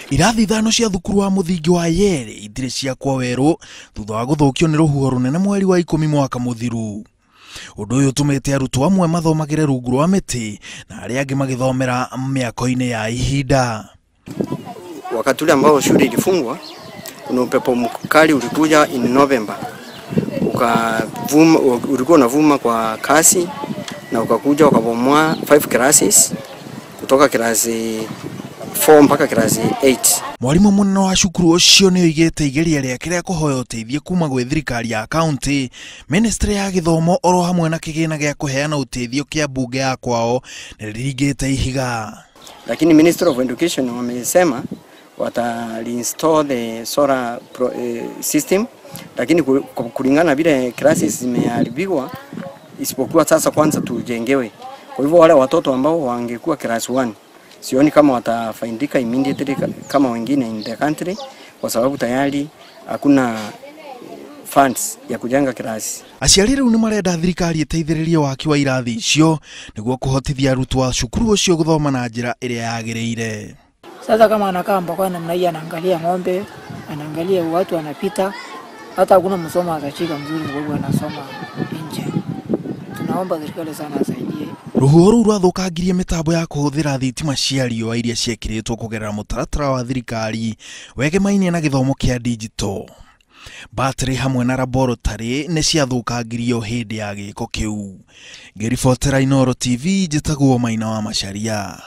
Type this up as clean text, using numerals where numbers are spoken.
Irathi 5 cia thukuru wa mũthingi wa Yere itirĩ ciakwo werũ thutha wa gũthũkio nĩ rũhuho rũnene mweri wa 10 mwaka mũthiru. Ũndũ ũyũ ũtũmĩte arutwo amwe mathomagĩre rungu rwa mĩtĩ na arĩa angĩ magĩthomera mĩako-inĩ ya ihinda. Wakati ule ambao shule ilifungwa, kuna upepo mkali ulikuja in November. Ukavuma, ulikuwa unavuma kwa kasi na ukakuja ukabomoa 5 classes kutoka class 4 mpaka class 8. Mwalimu mũnene wa cukuru ũcio nĩ oigĩte igeria rĩake rĩa kũhoya ũteithio kuma gwĩ thirikari ya kaunti, ministry ya gĩthomo oro hamwe na kĩgĩna gĩa kũheana ũteithio kĩa mbunge ya kwao nĩ rĩringĩte ihiga. Lakini Ministry of Education wamesema wata reinstall the solar system, lakini kulingana vile classes zimeharibiwa, isipokuwa sasa kwanza tujengewe. Kwa hivyo wale watoto ambao wangekuwa class 1 sioni kama watafaidika immediately kama wengine in the country, kwa sababu tayari hakuna funds ya kujenga class. Aciari rĩu nĩ marenda thirikari ĩteithĩrĩrie waki wa irathi icio nĩguo kũhotithia arutwo a cukuru ũcio gũthoma na njĩra ĩrĩa yagĩrĩire. Sasa kama anakaa mpaka namna hii, anaangalia ng'ombe, anaangalia watu wanapita, hata hakuna msomo atashika mzuri kwa sababu anasoma nje. Tunaomba serikali sana asaidie. Rũhuho rũu rwathũkangirie mĩtambo ya kũhũthĩra thitima cia riũa iria ciekĩrĩtwo kũgerera mũtaratara wa thirikari wegemainie na gĩthomo kĩa digital. Battery hamwe na laboratory nĩ ciathũkangirio hĩndĩ ya gĩko kĩu. Ngĩribotera Inooro TV, njĩtagwo Maina wa Macharia.